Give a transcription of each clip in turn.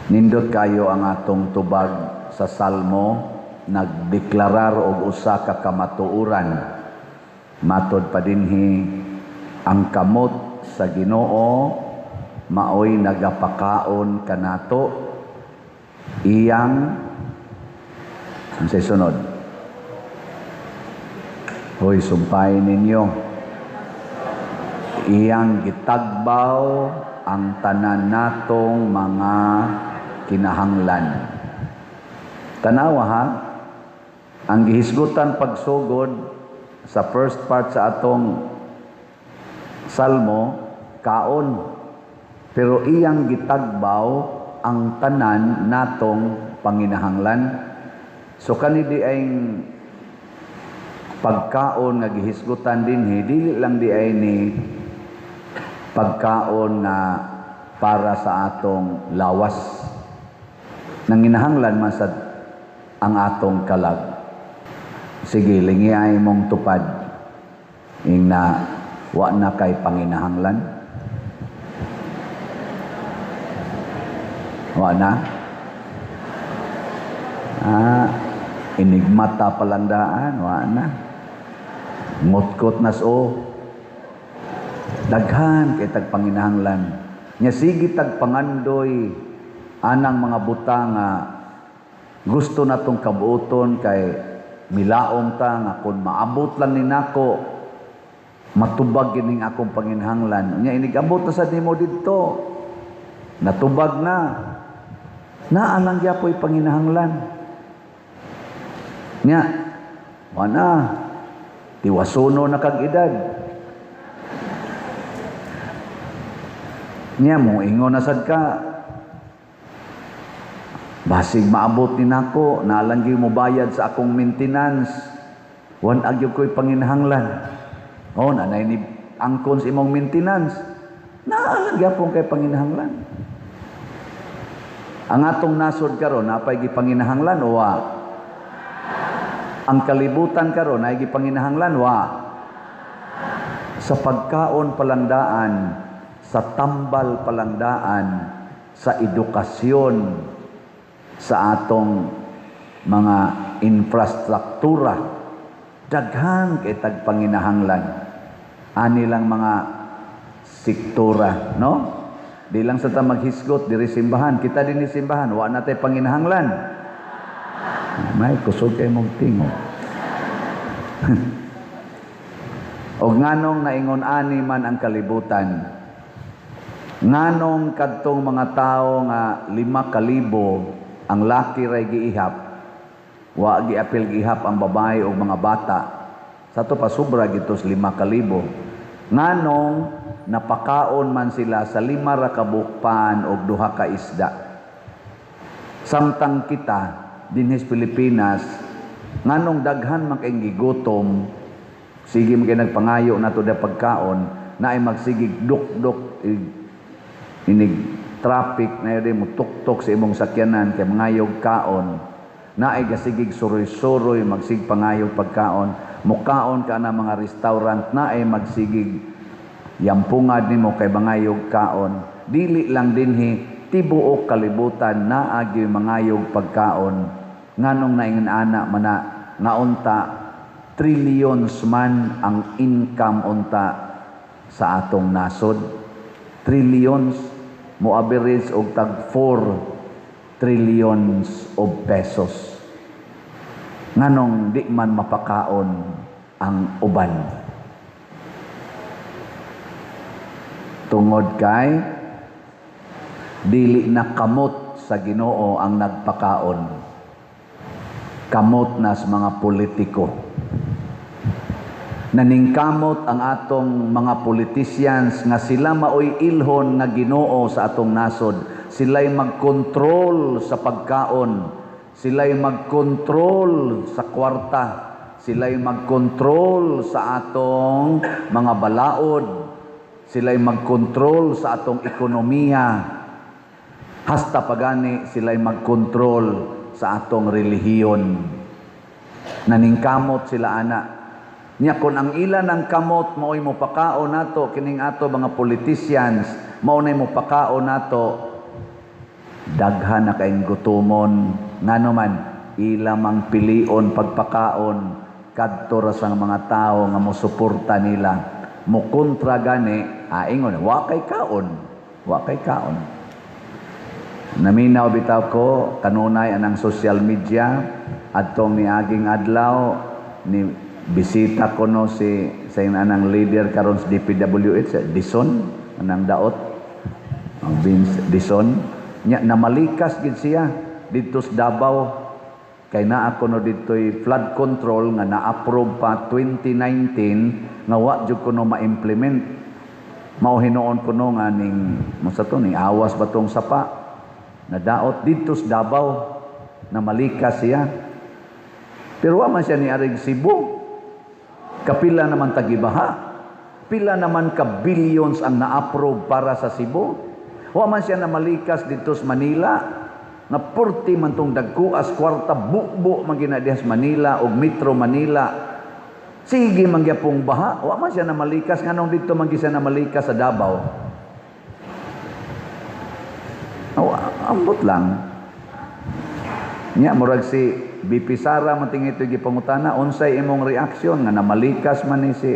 Nindot kayo ang atong tubag sa Salmo, nagdeklarar og usa ka kamatuoran. Matod pa dinhi, ang kamot sa Ginoo maoy nagapakaon kanato, iyang, unsay sunod? Hoy, sumpay ninyo. Iyang gitagbaw ang tanan natong mga kinahanglan. Tanawa ha, ang gihisgutan pagsugod sa first part sa atong salmo, kaon. Pero iyang gitagbaw ang tanan natong panginahanglan. So kani diay pagkaon nga gihisgutan dinhi, dili lang diay ni pagkaon nga para sa atong lawas. Nanginahanglan man sad ang atong kalag. Sige, lingi ay mong tupad. Ing na wa na kay panginahanglan. Wa na? Ah, enigmata palandaan, wa na. Ngutkot nas o. Daghan kay tag panginahanglan. Nya sige tag pangandoy anang mga butang nga gusto natong kabuoton kay milaom ta nga kung maabot lang ni nako, matubag gining akong panginahanglan. Nya inig-abot na sad nimo didto, natubag na, naa lang gyapoy panginahanglan. Nya wala, tiwasuno na kag edad. Nya mo ingon na sad ka, basig maabot ni nako, nalang gyud mo bayad sa akong maintenance. Wan agyo ko'y panginahanglan. Oh, nanay ni angkon sa imong maintenance. Naalang gyapon kay panginahanglan. Ang atong nasod karon, napay gipanginahanglan o wa? Ang kalibutan karon, nay gipanginahanglan wa? Sa pagkaon palangdaan, sa tambal palangdaan, sa edukasyon, sa atong mga infrastruktura, daghan kay tag panginahanglan ani lang mga sektora, no? Di lang sa ta maghisgot diri simbahan. Kita din ni simbahan, wa na tay panginahanglan? May kusog kay mong tingog. Og nganong naingon ani man ang kalibutan? Nganong kadtong mga tawo nga 5,000, ang laki ray giihap, wa giapil giihap ang babae o mga bata? Sa to pa sobra gitos 5,000. Nganong napakaon man sila sa 5 ra ka bukpan og 2 ka isda? Samtang kita dinhi sa Pilipinas, nganong daghan man kay gigutom, sige man kay nagpangayo nato da pagkaon, na ay magsigig duk-duk inig traffic na yun mo tuktok sa imong sakyanan kay mangayog kaon, na ay gasigig suroy-suroy magsig pangayog pagkaon, mukaon ka na mga restaurant, na ay magsigig yampungad nimo kay mangayog kaon. Dili lang dinhi, tibuok kalibutan naa gyud mangayog pagkaon. Nganong naingon ana mana nga unta trillions man ang income unta sa atong nasod? Trillions, mo average og tag 4 trillions of pesos. Nganong di man mapakaon ang uban? Tungod kay dili na kamot sa Ginoo ang nagpakaon, kamot na sa mga politiko. Naningkamot ang atong mga politicians nga sila maoy ilhon nga Ginoo sa atong nasod. Sila'y magkontrol sa pagkaon, sila'y magkontrol sa kwarta, sila'y magkontrol sa atong mga balaod, sila'y magkontrol sa atong ekonomiya. Hasta pagani sila'y magkontrol sa atong relihiyon. Naningkamot sila ana. Nya kon ang ilan ang kamot maoy mopakaon nato, kining ato mga politicians mao nay mopakaon nato, Daghan na kayong gutumon. Ngano man, ila mang pilion pagpakaon kadto ra sa mga tao nga mosuporta nila. Mukontra gani, ingon, wa kay kaon. Wa kay kaon. Naminaw bitaw ko kanunay anang social media adtong niaging adlaw ni bisita ko no si sa anang leader karon sa DPWH, Dison, anang daot ang Vince Dison nya. Namalikas gid siya didto sa Davao kay naa kuno didto'y flood control nga na-approve pa 2019 nga wa jud kuno ma-implement. Mao hinuon kuno nga ning unsa to, ning awas ba tong sapa nadaot didto sa Davao. Namalikas siya, pero wa man siya ni arig Cebu. Kapila naman tagibaha, pila naman ka billions ang na-approve para sa Cebu. Wa man siya namalikas didto sa Manila nga purti man tong dagkuas kwarta, bubo man gina diha sa Manila ug Metro Manila. Sige man gyapong baha, wa man siya namalikas. Nganong didto man gyud siya namalikas sa Davao? Oh, ambot lang. Nya murag si BP Sara man tingito gipangutana, unsay imong reaksyon nga namalikas man ni si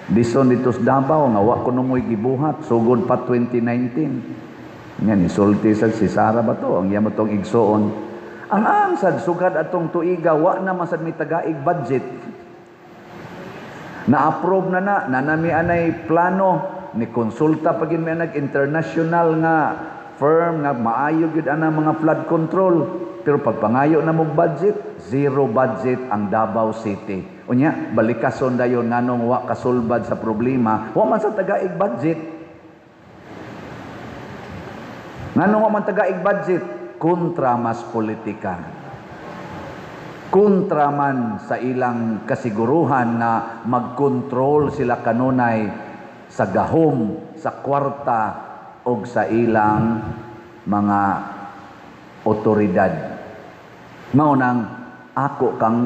Dison dito sa Davao nga wa kuno mo'y gibuhat sugod pa 2019? Nya ni sulti sad si Sara ba to, ang iya mo tong igsuon. Ang sad sugad atong tuiga wa na man sad mi tagaig budget. Na-approve na na, nanami anay plano, ni konsulta pa gid mi nag international nga firm nga maayo gyud ana mga flood control, pero pagpangayo na mo budget, zero budget ang Davao City. Unya balikason dayon nganong wa kasulbad sa problema, wa man sa tagaig budget. Nganong wa man tagaig budget? Kontra mas politika, kontra man sa ilang kasiguruhan na magkontrol sila kanunay sa gahom, sa kwarta og sa ilang mga otoridad. Mao nang ako kang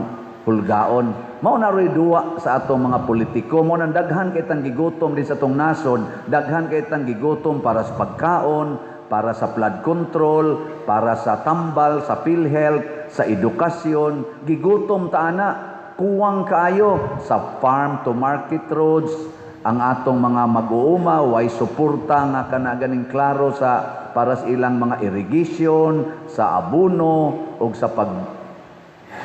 hulgaon. Mao na ro'y duwa sa atong mga politiko. Mao nang daghan kay tang gigutom din sa atong nasod, daghan kay tang gigutom para sa pagkaon, para sa flood control, para sa tambal, sa PhilHealth, sa edukasyon. Gigutom ta ana, kuwang kaayo sa farm to market roads. Ang atong mga mag-uuma way suporta nga kana ganing klaro sa para sa ilang mga irrigation, sa abono ug sa pag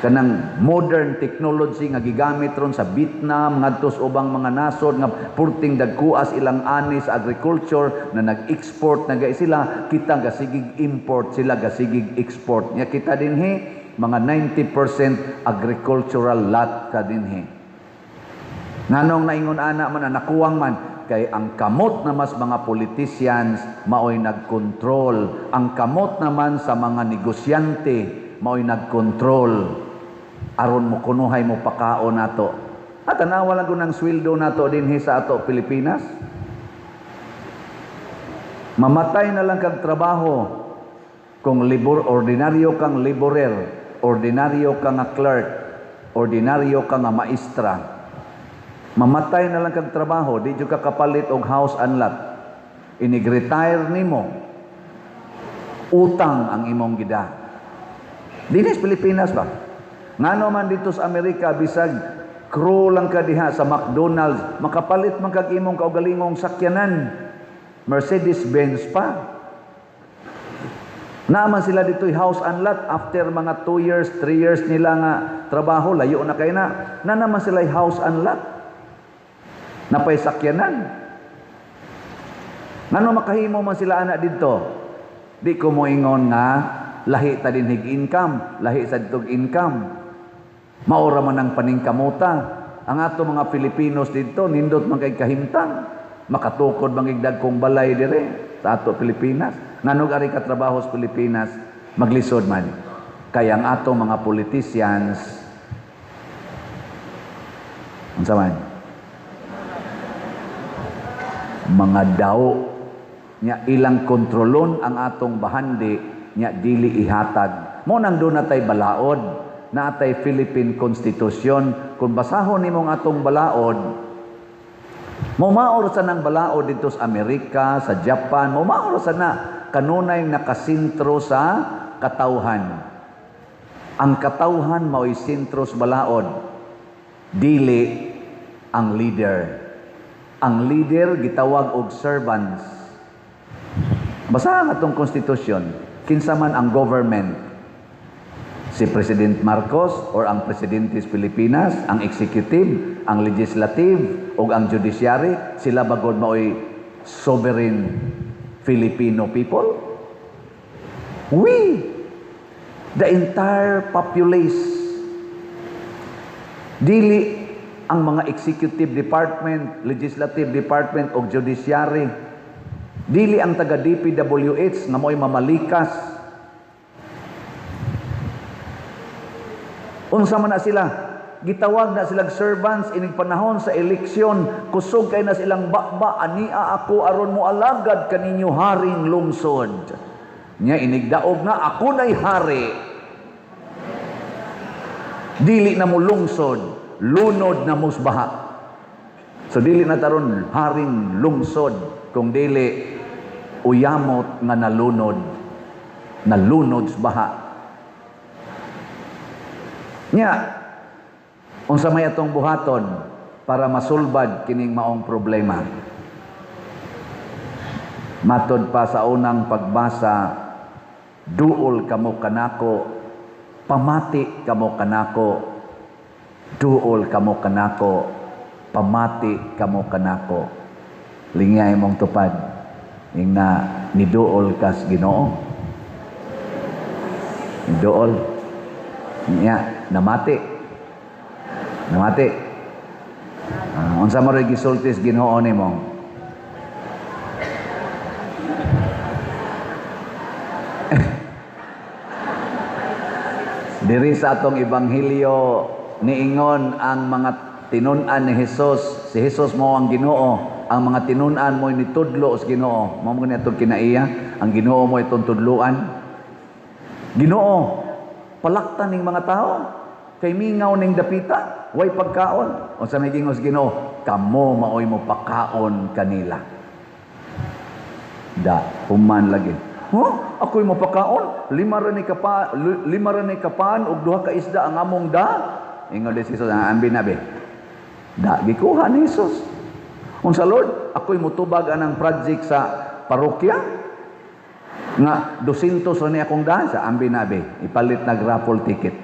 kanang modern technology nga gigamit ron sa Vietnam ngadto sa ubang mga nasod nga purting dagkuas ilang ani sa agriculture na nag-export na gay sila. Kita gasigig import, sila gasigig export. Nya kita dinhi mga 90% agricultural lot ka dinhi. Nganong naingon ana man, nakuwang man kay ang kamot na mas mga politicians maoy nagkontrol, ang kamot naman sa mga negosyante maoy nagkontrol aron mo kunuhay mo pakaon nato. At tanawa lang ko ng sweldo nato dinhi sa ato Pilipinas. Mamatay na lang kag trabaho kung libor, ordinaryo kang laborer, ordinaryo kang nga clerk, ordinaryo kang nga maestra. Mamatay na lang kag trabaho, di jud ka kapalit og house and lot. Inig-retire nimo, utang ang imong gida. Dinhi sa Pilipinas ba? Ngano man dito sa Amerika, bisag crew lang ka diha sa McDonald's, makapalit man kag imong kaugalingong sakyanan. Mercedes-Benz pa. Naaman sila dito house and lot after mga 2 years, 3 years nila nga trabaho, layo na kay na. Na naman sila house and lot. Napay sakyanan. Ngano makahimo man sila ana didto? Di ko moingon nga lahi ta dinhig income, lahi sa ditog income. Maura man ang paningkamuta. Ang ato mga Pilipinos didto nindot man kay kahimtang. Makatukod man kay dagkong balay dire sa ato Pilipinas. Nganong ari ka trabaho sa Pilipinas, maglisod man. Kaya ang ato mga politicians, unsa man? Mga daw nya ilang kontrolon ang atong bahandi nya dili ihatag. Mo nang doon natay balaod, naatay Philippine Constitution. Kung basahon nimong atong balaod, momaor sa nang balaod dito sa Amerika, sa Japan, momaor sa na. kanunay nakasentro sa katawhan. Ang katawhan mao'y sentro sa balaod, dili ang leader. Ang leader gitawag og servants. Basa ang atong konstitusyon, kinsa man ang government, si President Marcos or ang Presidente sa Pilipinas, ang executive, ang legislative, o ang judiciary, sila bagod mao'y sovereign Filipino people? We, the entire populace, dili ang mga executive department, legislative department o judiciary, dili ang taga DPWH nga mo'y mamalikas. Unsa man na sila? Gitawag na silang servants ining panahon sa eleksyon, kusog kay na silang baba, ania ako aron mo alagad kaninyo haring lungsod. Nya inigdaog na ako na'y hari. Dili na mo lungsod, lunod na musbaha. So dili na taron haring lungsod kung dili uyamot nga nalunod, nalunod sa baha. Nya, unsa may atong buhaton para masulbad kining maong problema? Matod pa sa unang pagbasa, duol kamo kanako, pamati kamo kanako, duol kamo kanako, pamati kamo kanako. Lingay mong tupad, ingna niduol kas Ginoo. Niduol. Nya, namati. Namati. Unsa man ro'y gisulti sa Ginoo nimo? Diri sa atong ebanghelyo niingon ang mga tinun-an ni Hesus, si Hesus mo ang Ginoo, ang mga tinun-an mo nitudlo sa Ginoo. Mao man atong kinaiya, ang Ginoo mo itong tudluan. Ginoo, palaktan ning mga tao kay mingaw ning dapita, way pagkaon. Unsa may gingos Ginoo? Kamo maoy mo pakaon kanila. Da, human lagi. Huh? Ako'y mapakaon? Lima ra ni kapaan og duha ka isda ang among da. Ingon si Jesus, ang ambi na be. Da, gikuha ni Jesus. Unsa Lord, ako'y mutubag anang project sa parokya nga 200 ra ni akong da sa ambi na be. Ipalit nag raffle ticket.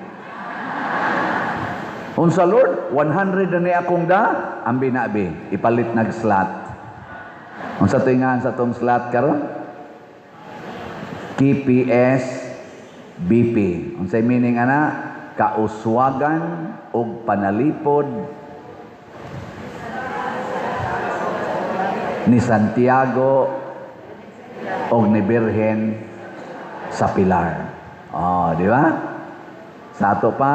Unsa Lord, 100 na ni akong da, ambi na be. Ipalit nag slot. Unsa tuingan sa tong slot karon? KPS BP. Unsay meaning ana? Kauswagan og panalipod ni Santiago og ni Birhen sa Pilar. Oh, di ba? Sa ato pa,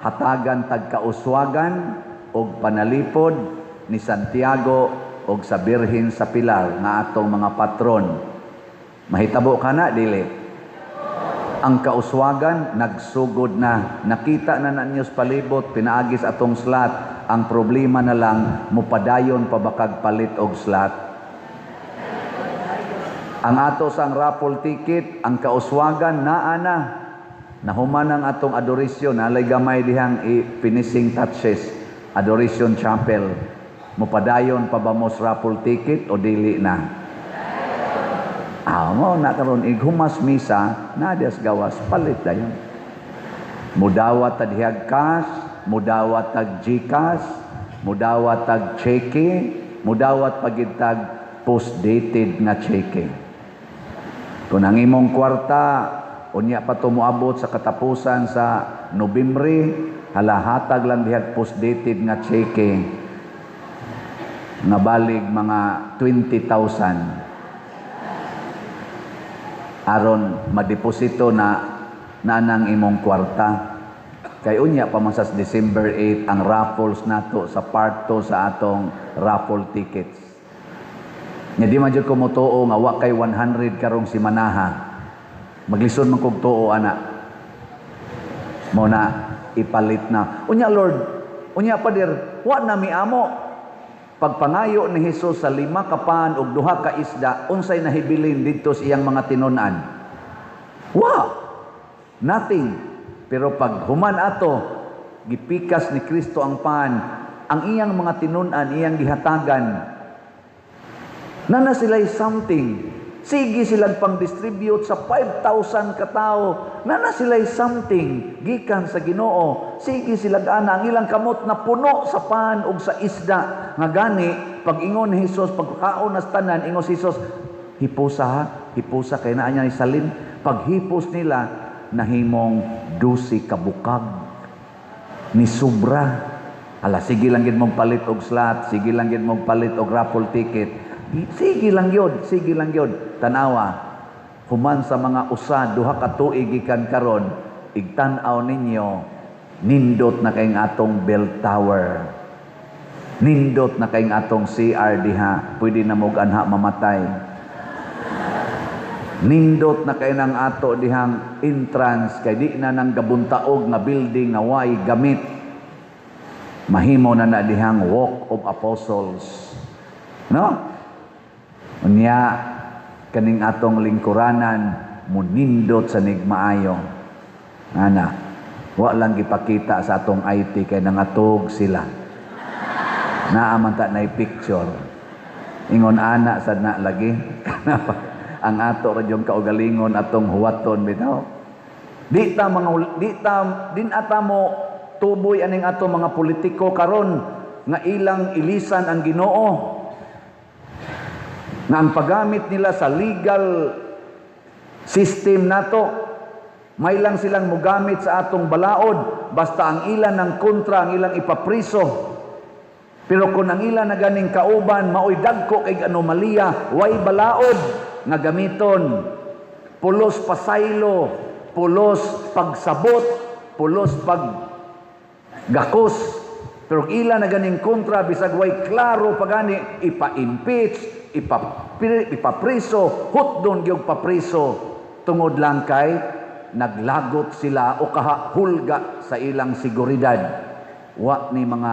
hatagan tagkauswagan og panalipod ni Santiago og sa Birhen sa Pilar nga atong mga patron. Mahitabo ka na, dili. Ang kauswagan, nagsugod na. Nakita na ninyo sa palibot, pinaagis atong slot. Ang problema na lang, mupadayon pa bakag palit og slot. Ang ato sang raffle ticket, ang kauswagan, naa na. Nahuman ang atong adoration, nalay gamay dihang i-finishing touches, Adoration Chapel. Mupadayon pa ba mo sa raffle ticket o dili na? Mo na karon ighumas misa, na dias gawas palit dayon. Mudawat tad hiyag cash, mudawat tag GCash, mudawat tag cheque, mudawat pagid tag post-dated nga cheque. Kung ang imong kwarta unya pa to moabot sa katapusan sa Nobyembre, halahatag lang dihag post-dated nga cheque nga balig mga 20,000 aron madeposito na nanang imong kwarta. Kay unya pa man sa December 8 ang raffles nato sa part 2 sa atong raffle tickets. Nya di man jud ko motuo nga wa kay 100 karong simanaha. Maglisod man kog tuo ana. Mo na ipalit na. Unya Lord, unya Pader, wa na mi amo. Pagpangayo ni Jesus sa lima ka pan ug duha ka isda, unsay nahibilin didto sa iyang mga tinun-an? Wa. Nothing. Pero pag human ato, gipikas ni Kristo ang pan, ang iyang mga tinun-an, iyang gihatagan. Naa na sila'y something. Sige silang pang-distribute sa 5,000 katao. Naa na sila'y something gikan sa Ginoo. Sige silang ana, ang ilang kamot na puno sa pan ug sa isda. Nga gani, pag ingon ni Jesus, pagkaon na sa tanan, ingon si Jesus, "Hipusa ha, hipusa kay naa niya salin." Paghipos nila, nahimong 12 ka bukag. Ni sobra. Ala, sige lang gid mong palit og slot, sige lang gid mong palit og raffle ticket. Sige lang yun, sige lang yun. Tanawa, human sa mga 1-2 ka tuig gikan karon, igtan-aw ninyo, nindot na kayong atong bell tower. Nindot na kayong atong CR diha, pwede na mo anha mamatay. Nindot na kay ng ato dihang entrance kay di na nang gabuntaog nga building nga way gamit. Mahimo na na dihang Walk of Apostles. No? Unya kaning atong lingkuranan munindot sa nigmaayo. Ana, wa lang gipakita sa atong IT kay nangatog sila. Naa man ta na picture. Ingon ana sad na lagi. Ang ato ra yung kaugalingon atong huwaton bitaw. Di ta din ata mo tuboy aning ato mga politiko karon nga ilang ilisan ang Ginoo, nga ang paggamit nila sa legal system nato, may lang silang mugamit sa atong balaod, basta ang ilan ng kontra ang ilang ipapriso. Pero kung ang ilan na ganing kauban maoy dagko kay anomalya, way balaod nga gamiton, pulos pasaylo, pulos pagsabot, pulos pag gakos. Pero kung ila na ganing kontra, bisag way klaro pagani, ipa-impeach, ipapriso, hutdon gyud papriso tungod lang kay naglagot sila o kahulga sa ilang seguridad. Wa ni mga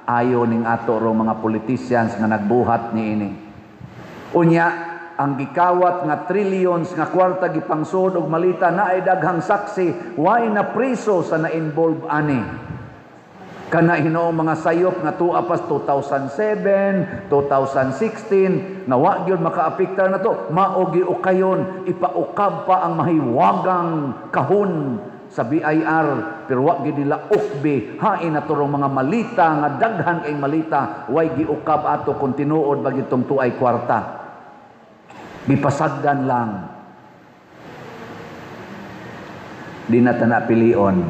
ayo ning ato ro mga politicians nga nagbuhat ni ini. Unya, ang gikawat nga trillions nga kwarta gipangsud og malita, naay daghang saksi, way na priso sa na-involve ani. Kana hinuong mga sayop nga tuwa pas 2007, 2016 nga wa gyud makaapektar na to, mao giukayon, ipaukab pa ang mahiwagang kahon sa BIR, pero wa gyud nila ukbi. Hain na turong mga malita nga daghan kay malita, way giukab ato kung tinuod ba gitong tuay kwarta. Gipasagdan lang. Di na ta na pilion.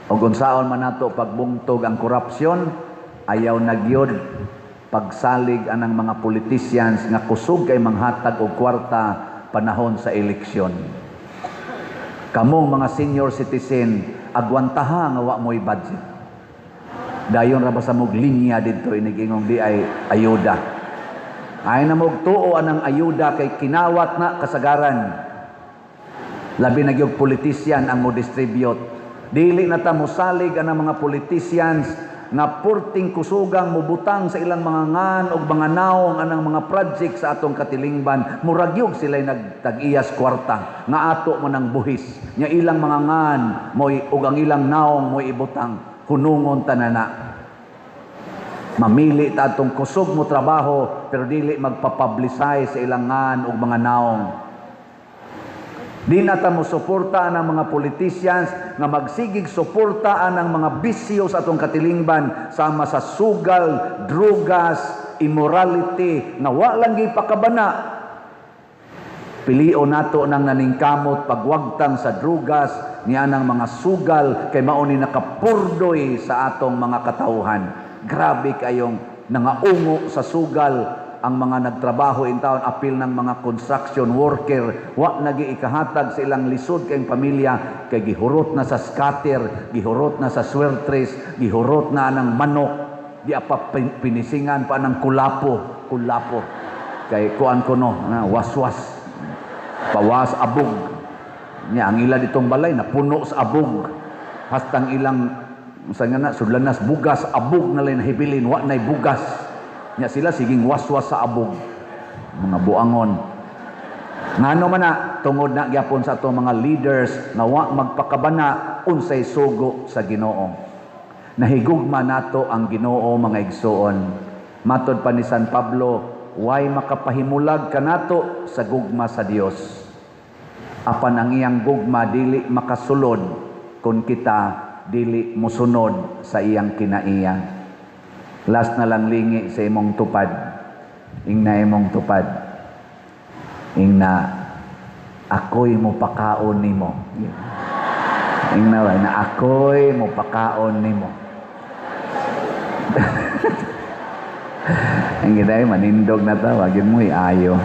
O kung saon man nato pagbungtog ang korupsyon, ayaw na gyud pagsalig anang mga politicians nga kusog kay manghatag og kwarta panahon sa eleksyon. Kamong mga senior citizen, agwantaha nga wa mo'y budget. Dayon ra ba sa mog linya didto inigingong di ay ayuda. Ay na mog tuo anang ayuda kay kinawat na kasagaran. Labi na gyud politician ang mo distribute. Dili na ta mosalig ang mga politicians nga purting kusugang mubutang sa ilang mga ngan og mga naong anang mga project sa atong katilingban. Murag gyud sila nagtag-iyas kwarta nga ato mo nang buhis nya ilang mga ngan moy ug ang ilang naong moy ibutang. Hunungon tanana. Mamili ta atong kusog mo trabaho pero dili magpa-publicize sa ilang ngan ug mga naong. Di na ta mo suporta ang mga politicians nga magsigig suporta ang mga bisyo sa atong katilingban sama sa sugal, drugas, immorality nga wa lang gipakabana. Pilion nato nang naningkamot pagwagtang sa drugas niya ng mga sugal kay mao ni nakapurdoy sa atong mga katawhan. Grabe kayong nangaungo sa sugal ang mga nagtrabaho in town, apil ng mga construction worker, wa nagi ikahatag sa ilang lisod kayong pamilya kay gihurot na sa scatter, gihurot na sa swertres, gihurot na ng manok, di apa pinisingan pa ng kulapo, kulapo. Kay kuan ko no, na waswas. Pawas abog. Nya ang ila ditong balay napuno sa abog. Hastang ilang sa nga na sudlanas bugas, abog na lang nahibilin, wa nay bugas. Nya sila siging waswas sa abog. Mga buangon. Ngano man na tungod na gyapon sa ato mga leaders nga wa magpakabana unsay sugo sa Ginoo. Nahigugma nato ang Ginoo, mga igsuon. Matod pa ni San Pablo, way makapahimulag kanato sa gugma sa Dios. Apan ang iyang gugma dili makasulod kung kita dili musunod sa iyang kinaiya. Last na lang, lingi sa imong tupad. Ingna imong tupad. Ingna, "Ako'y mopakaon nimo." Ingna ba na, "Ako'y mopakaon nimo." Ang ginay manindog na ta, wagin mo iayo.